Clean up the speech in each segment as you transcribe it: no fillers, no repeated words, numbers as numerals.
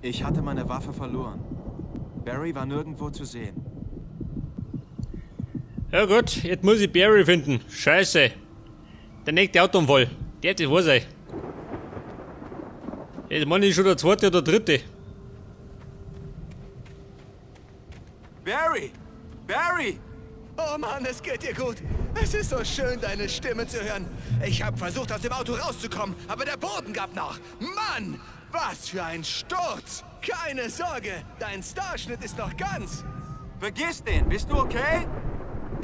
Ich hatte meine Waffe verloren. Barry war nirgendwo zu sehen. Ja gut, jetzt muss ich Barry finden. Scheiße. Der nächste Autounfall. Der hat das wahr sein. Jetzt meine ich schon der zweite oder dritte. Barry! Barry! Oh Mann, es geht dir gut. Es ist so schön, deine Stimme zu hören. Ich habe versucht, aus dem Auto rauszukommen, aber der Boden gab nach. Mann, was für ein Sturz! Keine Sorge, dein Starschnitt ist noch ganz. Vergiss den, bist du okay?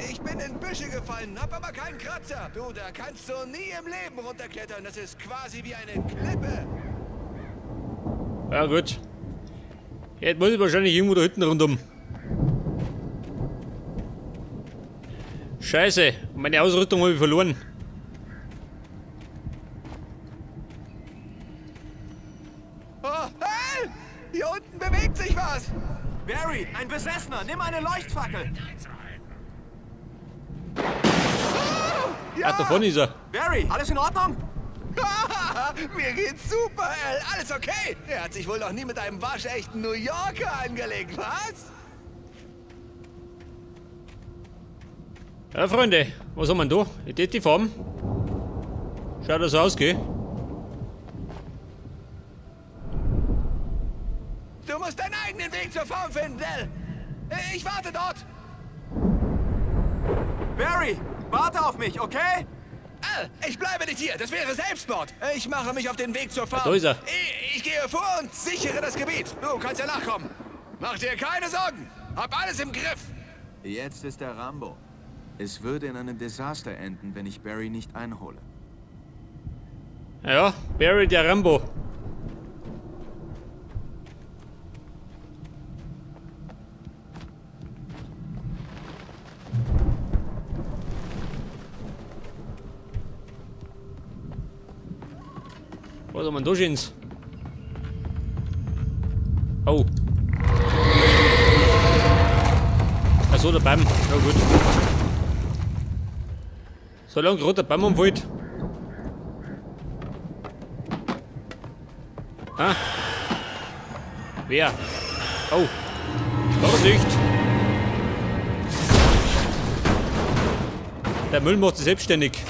Ich bin in Büsche gefallen, hab aber keinen Kratzer. Du, da kannst du nie im Leben runterklettern. Das ist quasi wie eine Klippe. Ja gut. Jetzt muss ich wahrscheinlich irgendwo da hinten rundum. Scheiße, meine Ausrüstung habe ich verloren. Oh, hey! Hier unten bewegt sich was! Barry, ein Besessener, nimm eine Leuchtfackel! Oh, ja. Ach, da vorne ist er. Barry, alles in Ordnung? Mir geht's super, Al. Alles okay. Er hat sich wohl noch nie mit einem waschechten New Yorker angelegt, was? Ja, Freunde, was haben wir denn da? Die Farm. Schaut das aus, gell? Du musst deinen eigenen Weg zur Farm finden, Al. Ich warte dort. Barry, warte auf mich, okay? Al, ich bleibe nicht hier. Das wäre Selbstmord. Ich mache mich auf den Weg zur Farm. Ja, da ist er. Ich gehe vor und sichere das Gebiet. Du kannst ja nachkommen. Mach dir keine Sorgen. Hab alles im Griff. Jetzt ist der Rambo. Es würde in einem Desaster enden, wenn ich Barry nicht einhole. Ja, Barry der Rambo. Was haben wir da schönes? Oh. Achso, der Baum. Ja gut. Solange gerade der Baum umfällt. Ah. Wer? Oh. Vorsicht! Der Müll macht sich selbstständig.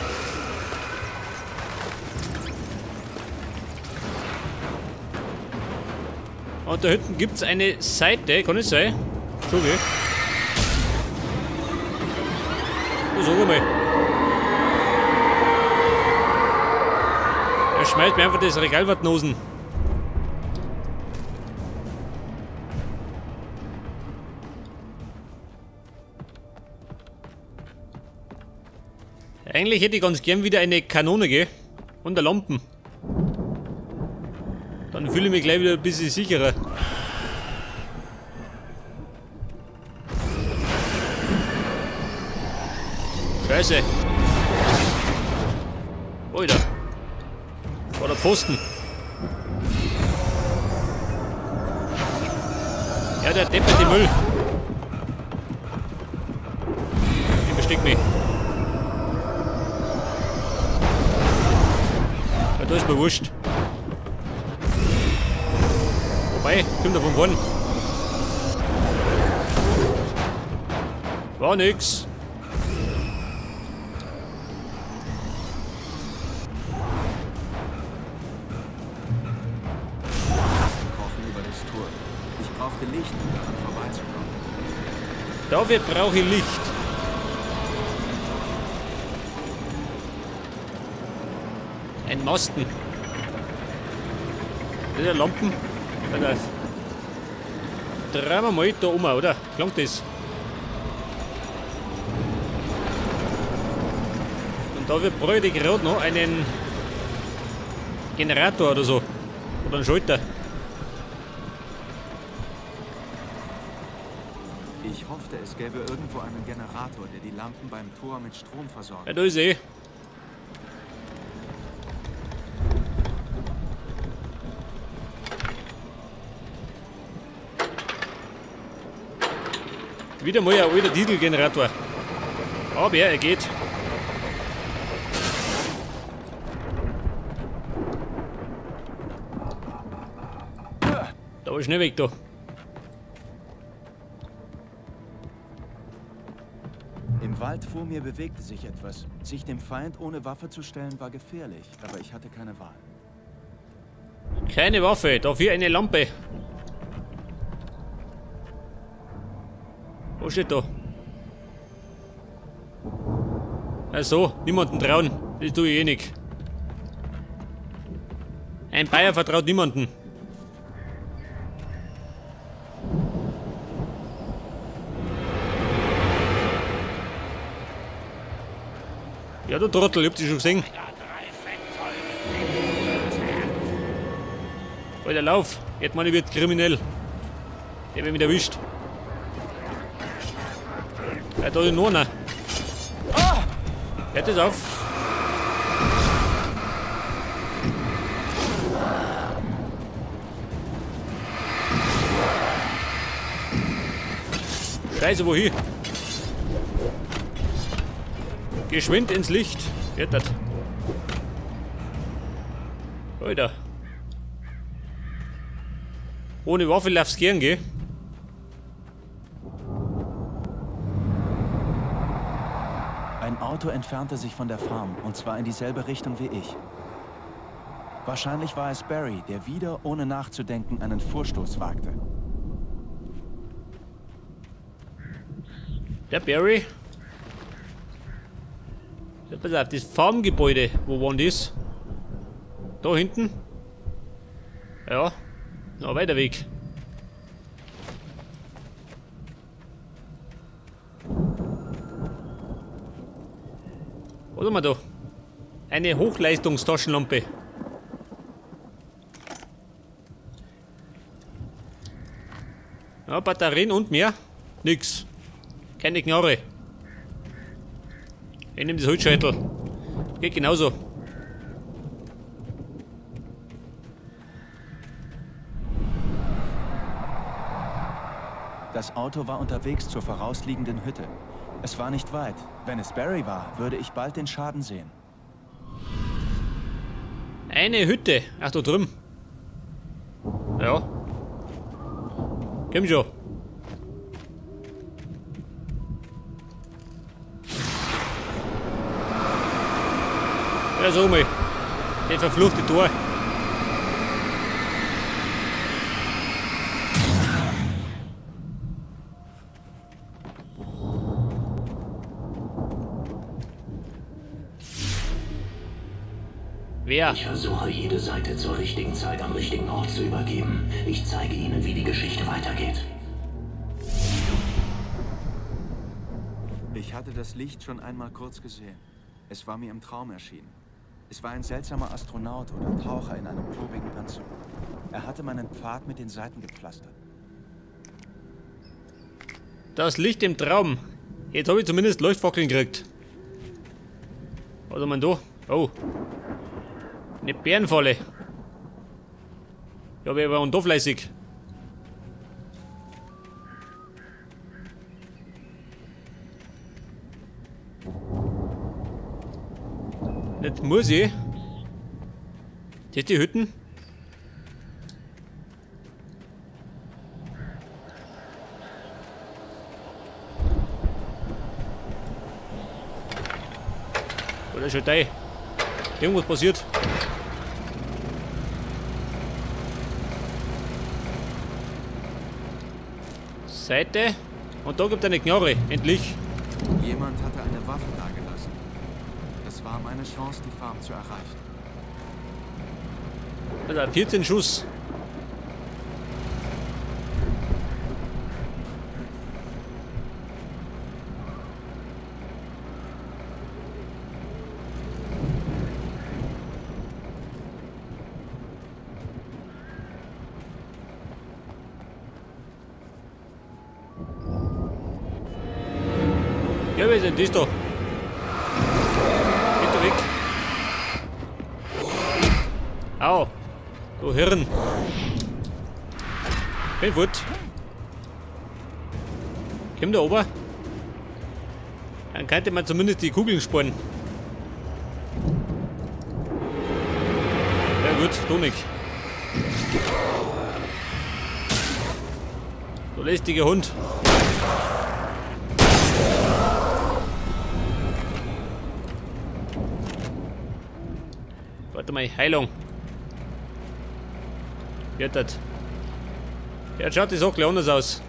Und da hinten gibt es eine Seite, kann es sein? Entschuldigung. Oh, sag mal. Er schmeißt mir einfach das Regalwartnosen. Eigentlich hätte ich ganz gern wieder eine Kanone, gell? Und eine Lampen. Dann fühle ich mich gleich wieder ein bisschen sicherer. Scheiße. Alter. War der Pfosten. Ja, der depperte Müll. Ich versteck mich. Ja, da ist mir wurscht. Wobei, kommt da von vorn. War nix. Krochen über das Tor. Ich brauchte Licht, um daran vorbeizukommen. Dafür brauche ich Licht. Ein Masten. Das ist ja Lampen. Drehen wir mal da um, oder? Klang das? Und da brauche ich gerade noch einen Generator oder so. Oder einen Schalter. Ich hoffte, es gäbe irgendwo einen Generator, der die Lampen beim Tor mit Strom versorgt. Ja, da ist eh. Wieder mal ein alter Dieselgenerator. Aber er geht. Da Aber schnell weg da. Im Wald vor mir bewegte sich etwas. Sich dem Feind ohne Waffe zu stellen, war gefährlich, aber ich hatte keine Wahl. Keine Waffe, dafür eine Lampe. Was steht da? Also, niemanden trauen. Das tue ich eh nicht. Ein Bayer vertraut niemanden. Ja, du Trottel, ich hab dich schon gesehen. Alter, lauf! Jetzt meine ich wird kriminell. Der wird mich erwischt. Ja, da ist noch einer. Hört das auf? Scheiße, wohin? Geschwind ins Licht. Wird das. Alter. Ohne Waffe laufst gern, gell? Ein Auto entfernte sich von der Farm, und zwar in dieselbe Richtung wie ich. Wahrscheinlich war es Barry, der wieder, ohne nachzudenken, einen Vorstoß wagte. Der Barry? Ja, pass auf, das Farmgebäude, wo war denn das? Da hinten? Ja, noch weiter Weg. Was haben wir da? Eine Hochleistungstaschenlampe. Ja, Batterien und mehr? Nix. Keine Knarre. Ich nehme das Holzscheitel. Geht genauso. Das Auto war unterwegs zur vorausliegenden Hütte. Es war nicht weit. Wenn es Barry war, würde ich bald den Schaden sehen. Eine Hütte. Ach, da drüben. Ja. Komm schon. Ja, so mal. Der verfluchte Tor. Wer? Ich versuche, jede Seite zur richtigen Zeit am richtigen Ort zu übergeben. Ich zeige Ihnen, wie die Geschichte weitergeht. Ich hatte das Licht schon einmal kurz gesehen. Es war mir im Traum erschienen. Es war ein seltsamer Astronaut oder Taucher in einem klobigen Anzug. Er hatte meinen Pfad mit den Seiten gepflastert. Das Licht im Traum. Jetzt habe ich zumindest Leuchtfackeln gekriegt. Was haben wir da? Oh. Eine Bärenfalle. Ja, wer war denn da fleißig? Jetzt muss ich. Das die Hütten? Oder schon da? Irgendwas passiert. Seite. Und da gibt es eine Knarre. Endlich. Jemand hatte eine Waffe dagelassen. Es war meine Chance, die Farm zu erreichen. Also 14 Schuss. Ja, wer ist denn das da? Geht weg. Au! Du Hirn! Bin fort! Komm da oben! Dann könnte man zumindest die Kugeln sparen. Ja gut, Tonik. Du lästiger Hund. Warte mal, Heilung. Wird das? Ja, schaut die Sache anders aus.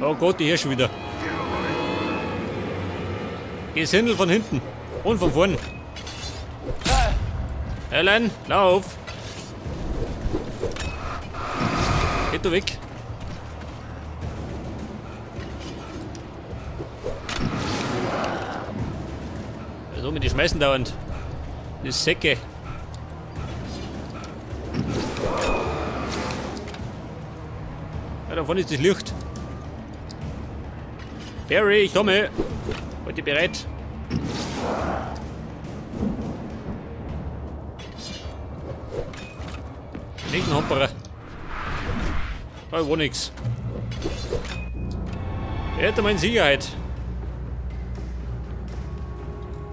Oh Gott, die hier schon wieder. Gesindel von hinten und von vorn. Ellen, lauf! Geht du weg. Also mit die schmeißen dauernd. Die Säcke. Ja, da vorne ist das Licht. Barry, ich komme. Heute bereit. Nicht ein Hopperer. Da war nix. Er hätte meine Sicherheit.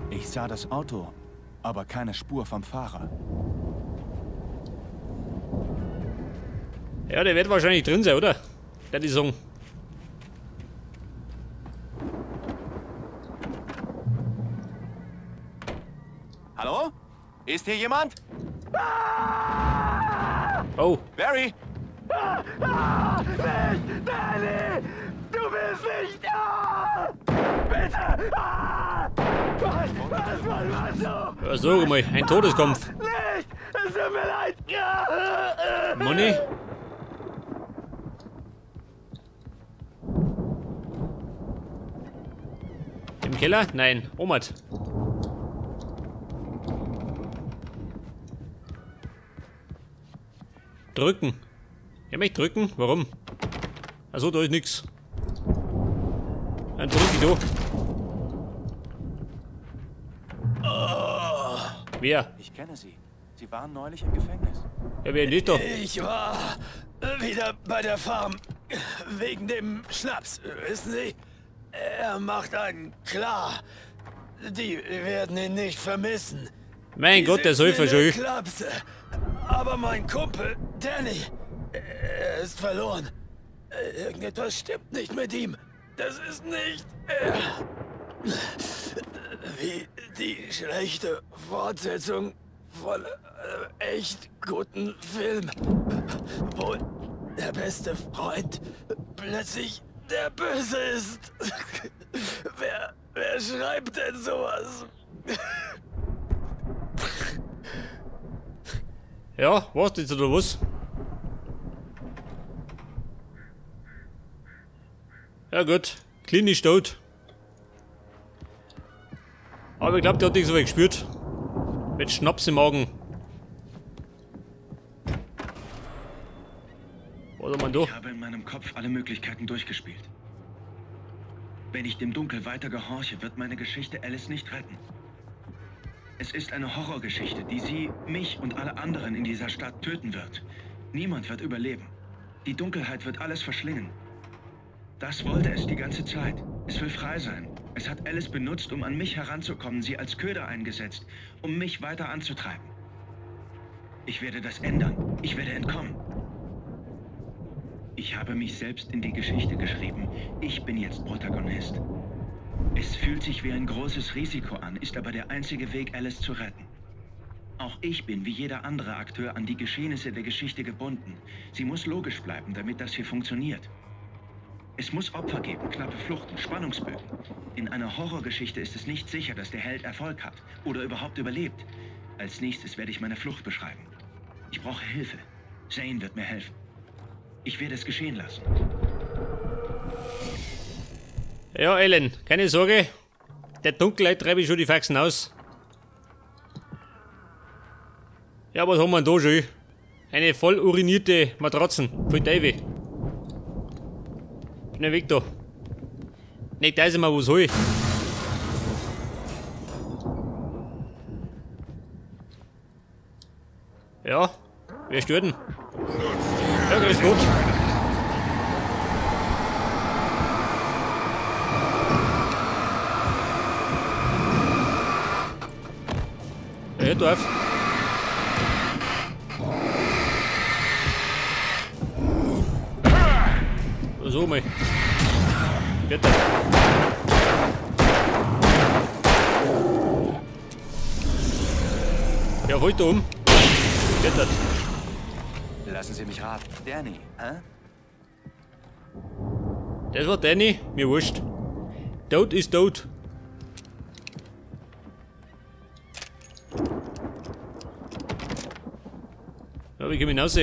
Ich sah das Auto, aber keine Spur vom Fahrer. Ja, der wird wahrscheinlich drin sein, oder? Der die Song. Hallo? Ist hier jemand? Oh. Barry! Nicht, Danny! Du bist nicht da! Bitte! Was? Was? Ja, sag mal, ein Todeskampf. Nicht! Es tut mir leid! Money? Im Keller? Nein, Omat. Drücken. Ja, mich drücken? Warum? Achso, da ist nix. Dann drück ich da. Oh. Wer? Ich kenne Sie. Sie waren neulich im Gefängnis. Ja, wer nicht da? Ich war wieder bei der Farm. Wegen dem Schnaps, wissen Sie? Er macht einen klar. Die werden ihn nicht vermissen. Mein Gott, der Säufer schon. Aber mein Kumpel, Danny, er ist verloren. Irgendetwas stimmt nicht mit ihm. Das ist nicht er. Wie die schlechte Fortsetzung von einem echt guten Film, wo der beste Freund plötzlich der Böse ist. Wer schreibt denn sowas? Ja, was jetzt oder was? Ja gut, klinisch tot. Aber ich glaube, der hat nichts so weit gespürt. Mit Schnaps im Magen. Was hat man da? Ich habe in meinem Kopf alle Möglichkeiten durchgespielt. Wenn ich dem Dunkel weiter gehorche, wird meine Geschichte Alice nicht retten. Es ist eine Horrorgeschichte, die sie, mich und alle anderen in dieser Stadt töten wird. Niemand wird überleben. Die Dunkelheit wird alles verschlingen. Das wollte es die ganze Zeit. Es will frei sein. Es hat Alice benutzt, um an mich heranzukommen, sie als Köder eingesetzt, um mich weiter anzutreiben. Ich werde das ändern. Ich werde entkommen. Ich habe mich selbst in die Geschichte geschrieben. Ich bin jetzt Protagonist. Es fühlt sich wie ein großes Risiko an, ist aber der einzige Weg, Alice zu retten. Auch ich bin, wie jeder andere Akteur, an die Geschehnisse der Geschichte gebunden. Sie muss logisch bleiben, damit das hier funktioniert. Es muss Opfer geben, knappe Fluchten, Spannungsbögen. In einer Horrorgeschichte ist es nicht sicher, dass der Held Erfolg hat oder überhaupt überlebt. Als nächstes werde ich meine Flucht beschreiben. Ich brauche Hilfe. Zane wird mir helfen. Ich werde es geschehen lassen. Ja, Ellen, keine Sorge. Der Dunkelheit treibe ich schon die Faxen aus. Ja, was haben wir denn da schon? Eine voll urinierte Matratzen. Voll Teufel. Schnell weg da. Nicht, da ist immer was hol. Ja, wer stört denn? Ja, grüß Gott. Hört auf. So mal. Bitte. Ja, holt um. Bitte. Lassen Sie mich raten. Danny, hä? Das war Danny, mir wurscht. Tot ist tot. Ja, wie komme ich raus?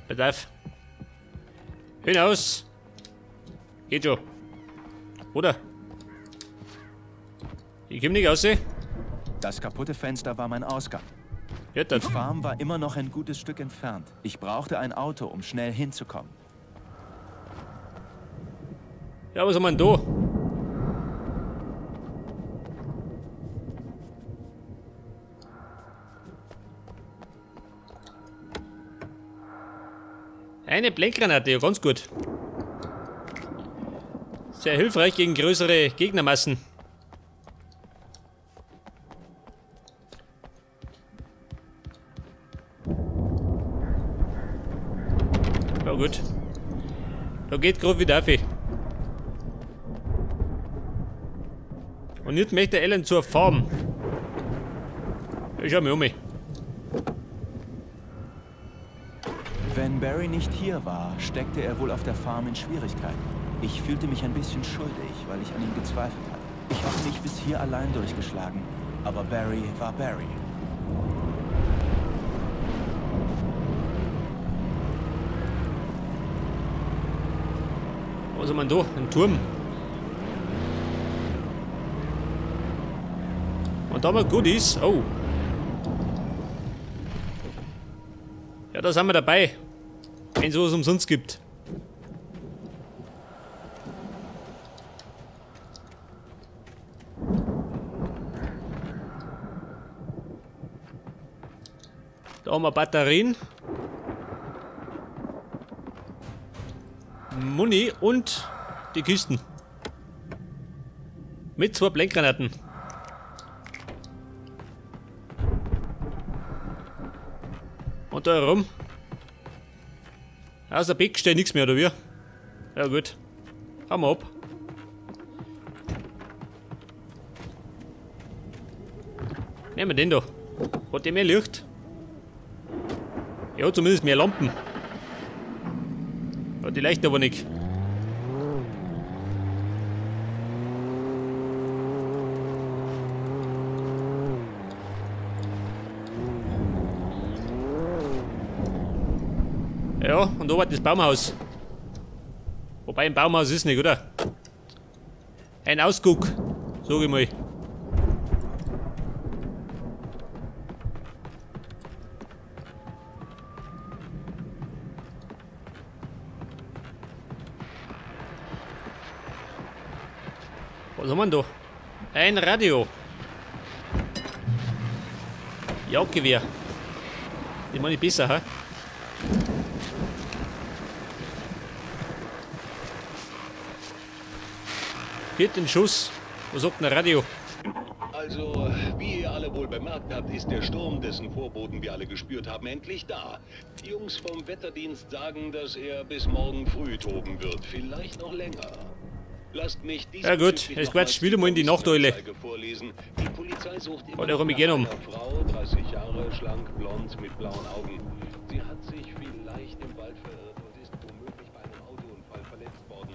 Bedarf. Hinaus! Geht schon. Oder? Ich komme nicht raus. Das kaputte Fenster war mein Ausgang. Ja, die Farm war immer noch ein gutes Stück entfernt. Ich brauchte ein Auto, um schnell hinzukommen. Ja, was haben wir denn da? Eine Blendgranate, ja, ganz gut. Sehr hilfreich gegen größere Gegnermassen. Ja gut. Da geht gerade wieder auf. Und jetzt möchte Alan zur Farm. Ich schau mich um. Wenn Barry nicht hier war, steckte er wohl auf der Farm in Schwierigkeiten. Ich fühlte mich ein bisschen schuldig, weil ich an ihm gezweifelt hatte. Ich hatte mich bis hier allein durchgeschlagen, aber Barry war Barry. Was haben wir denn da? Ein Turm. Und da haben wir Goodies. Oh. Ja, da sind wir dabei. Wenn es sowas umsonst gibt. Da haben wir Batterien. Muni und die Kisten. Mit 2 Blendgranaten. Und da herum. Aus der Beck steht nichts mehr, oder wie? Ja gut. Hauen wir ab. Nehmen wir den da. Hat der mehr Licht? Ja, zumindest mehr Lampen. Ja, die leuchten aber nicht. Ja, und da war das Baumhaus. Wobei ein Baumhaus ist nicht, oder? Ein Ausguck, sag ich mal. Was haben wir denn da? Ein Radio. Jagdgewehr. Die meine ich besser, hä? Vierten Schuss. Was sagt denn Radio? Also, wie ihr alle wohl bemerkt habt, ist der Sturm, dessen Vorboten wir alle gespürt haben, endlich da. Die Jungs vom Wetterdienst sagen, dass er bis morgen früh toben wird. Vielleicht noch länger. Lasst mich ja gut, es quatscht wieder mal in die Nachteule. Vorlesen. Die Polizei sucht immer noch eine Frau, 30 Jahre, schlank, blond, mit blauen Augen. Sie hat sich vielleicht im Wald verirrt und ist womöglich bei einem Autounfall verletzt worden.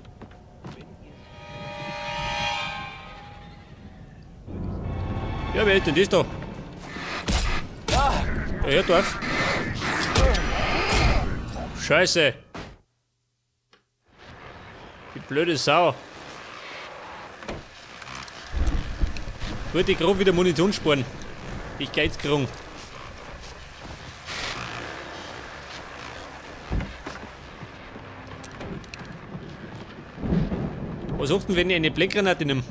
Ja, wer ist denn das da? Ja, hört auf. Scheiße. Die blöde Sau. Wollte ich gerade wieder Munition sparen. Ich geizkrung. Was sagt denn, wenn ich eine Blendgranate nehme?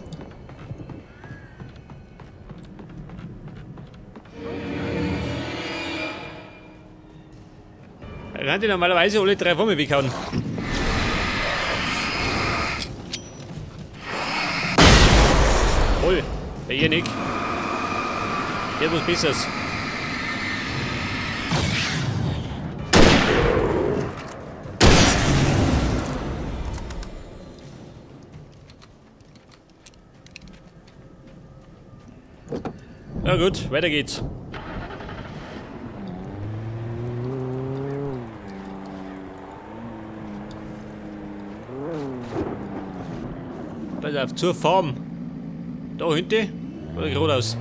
Da kann ich normalerweise alle 3 vor mir weghauen. Voll. Bei ihr nicht. Der hat was Besseres. Na gut, weiter geht's. Pass auf, zur Farm. Da hinten, oder geradeaus.